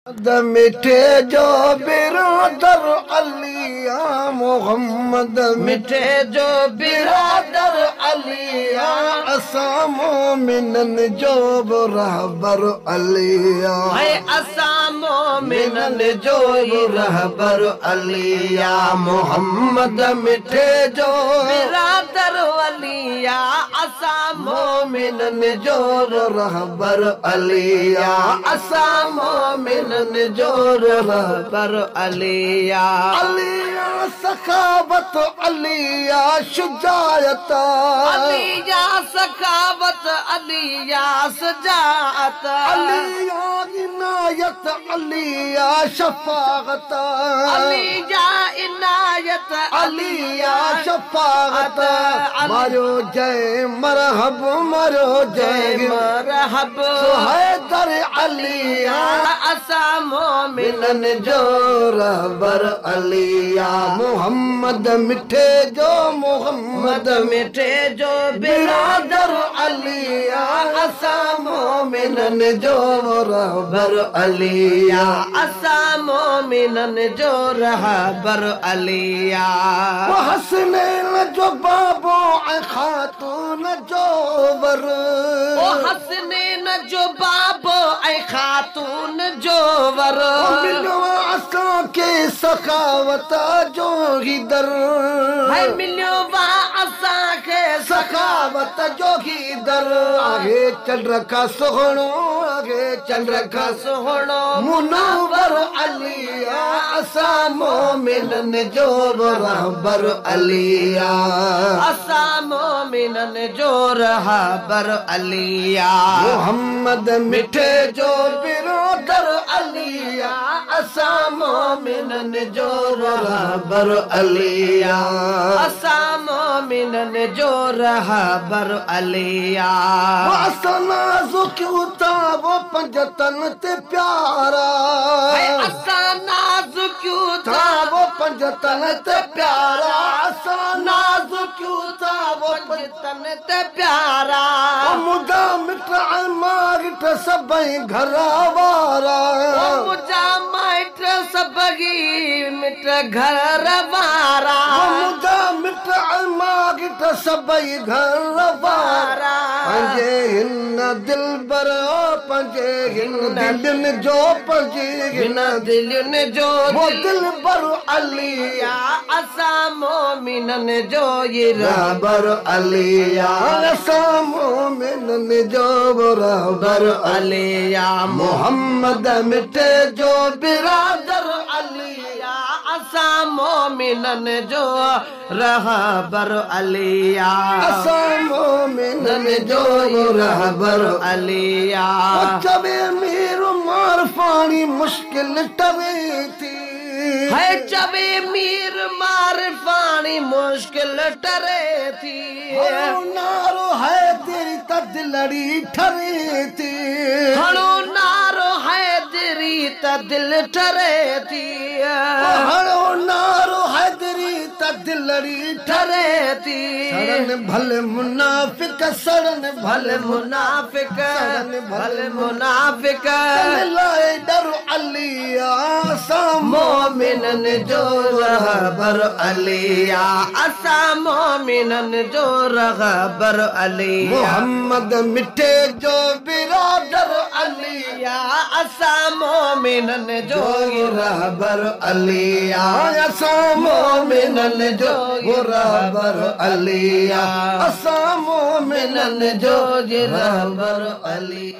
मिठे जो बिरादर अली आ मोहम्मद, मिठे जो बिरादर अली आ, असां मोमिननि जो रहबर अली आ, असां मोमिननि जो रहबर अली आ, मोहम्मद मिठे जो बिरादर अली आ, असां मोमिननि जो रहबर अली आ, असां मोमिननि जो रहबर अली आ। अली आ सखावत, अली आ शुजाअत, अली आ सखावत, अली आ शुजाअत, अली आ इनायत, अली आ शफाअत, अली आ इनायत, अली आ शफाअत। मारो जय मरहब, मारो जय मरहब, हैदर अली आ, असां मोमिननि जो रहबर अली आ, मोहम्मद मिठे जो, मोहम्मद मिठे जो बिरादर अली आ, असां मोमिननि जो रहबर अली आ, असां मोमिननि जो रहबर अली आ। हसनैन जो बाबो ऐं खातून जो वर, ओ हसनैन जो बाबो ऐं खातून जो वर, मिलियो असांखे सखावत जो ही दर, है मिलियो असांखे सखावत जो ही दर। आहे चंद्र का सुहिणो, आहे चंद्र का सुहिणो, मुनव्वर अली आ, असां मोमिननि जो रहबर अली आ, असां मोमिननि जो रहबर अली आ, मोहम्मद मिठे जो बिरादर अली आ, असां मोमिननि जो रहबर अली आ, असां मोमिननि जो रहबर अली आ। असां नाज़ुक था वो पंजतन ते प्यारा, असां नाज़ुक था वो पंजतन ते प्यारा, असां नाज़ुक था वो पंजतन ते प्यारा, मुंहिंजा मिट ऐं माइट सभई घर वारा, मुंहिंजा माइट सभई मिट घर वारा, मुंहिंजा मिट ऐं माइट सभई घर वारा। पंहिंजे हिन दिलबर, पंहिंजे हिन दिलनि जो, पंहिंजे हिन दिलनि जो दिलबर अली आ, असां मोमिननि जो रहबर अली आ, असां मोमिननि जो रहबर अली आ, मोहम्मद मिठे जो बिरादर अली आ, असां मोमिननि जो रहबर अली आ, असां मोमिननि जो रहबर अली आ। चवे मीर मारफाणी मुश्किल टरे थी, है चवे मीर मारफाणी मुश्किल टरे थी, नारो है तेरी त दिलड़ी ठरे थी, हणो नारो है तेरी त दिल ठरे थी, हणो नारो है तेरी त दिलड़ी ठरे थी। सड़न भले मुनाफिक, सड़न भले मुनाफिक, सड़न भले मुनाफिक, लाए डर अली आ, असां मोमिननि जो रहबर अली आ, असां मोमिननि जो रहबर अली, मोहम्मद मिठे जो बिरादर अली आ, असां मोमिननि जो रहबर अली आ, असां मोमिननि जो रहबर अली आ, असां मोमिननि जो रहबर अली।